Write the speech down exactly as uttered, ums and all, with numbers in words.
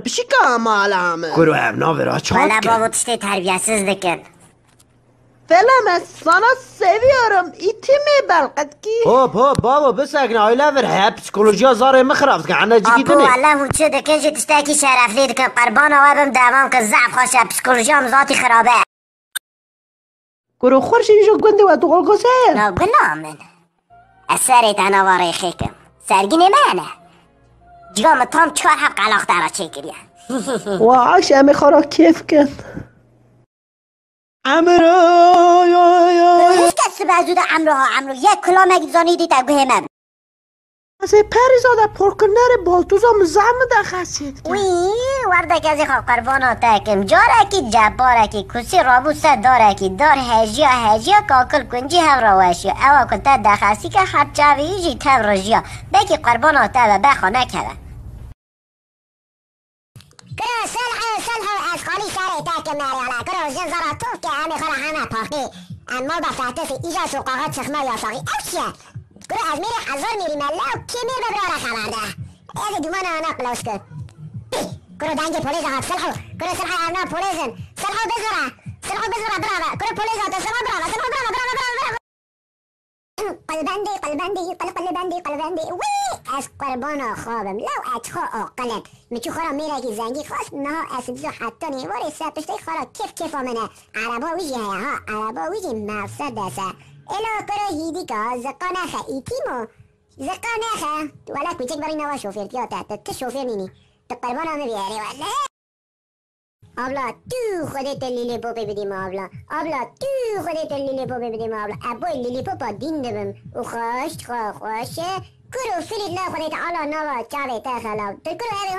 Pişika mala min. Kuro, ev navê ra çawa Wala dike? Bavo, tiştê terbiyesiz dikin. Selam, ez sana seviyorum. İtimi belki. Hop, hop, bavo, bisekne, aile vir. He, psikolojiya zarê min xirab dikin. Ene cigî Apo, dinê. Wala hûn çi dikin, ji tiştekî şereflî dikin. Qurbana we bim, devam kin. Zaf xweş e, psikolojiya min zatî xirab e. Kuro xweşî ji gundê we tu Golgose. Na gula min. Ez serê te nava rêxê kim. Sergînê me ne. Ciga min tam çar heb qelax te re çêkiriye. Wa aş em ê xwe ra kêf kin. Emro, yo, yo, yo. Hiç kes sibe zû de emro ha emro. Yek kulamek zanî dî te guhê me. Ez ê perî zade porkirinê rê baltûza min zehf min de xesî dikin. Wî, werdek ez ê xwe qurbana te kim. Carekî cebarekî kusî rabû ser darekî. Dar hejiya hejiya kakil kuncî hev re weşiya. Ewa ku te dexesî ke her çavê wî jî tev rijiya. Belkî qurbana te be, be xwe nekeve. Kuro Selho, Selho, ez xalî serê te kim merê ala. Kuro jin zara tov ke em ê xwe re heme paqî. Em mal da fertisî, îja soqaxa çixma yasaxî. Ew çi ye? Kuro ez mêrê hezar mêrî me, lew kê mêr be bira re xeber de. Ez ê dûmana ana qilawşke. Kuro dengê polêz hat, Selho. Kuro Selho, ev na polêz in. Selho bizira. Selho bizira, brava. Kuro polêz hate, Selho brava, Selho brava, brava, brava, brava. Qilbendê, qilbendê, qil, qilbendê, qilbendê. Wî, ez qurbana xwe bim. Lew ez xwe aqil im. Min çû xwe re mêrekî zengî xwest, niha ez dizo heta nêvarê ser piştê xwe re kêf kêfa min e. Ereba wî jî heye ha, ereba wî jî Mercedes e. Êla kuro hîdîka, ziqa nexe, îtîmo. Ziqa nexe. Wele kûçek berî nava şofêrtiya te. Tu, tu şofêr nînî. Tu qurbana min bî erê wele. Abla, tu Xwedê te lîlîpopê bidî me abla. Abla, tu Xwedê te lîlîpopê bidî me abla. Ez boy lîlîpopa dîn dibim. Û xweş, xwe xweş e. Kuro filît la Xwedê Teala nava çavê te xelaw. Tu kuro erê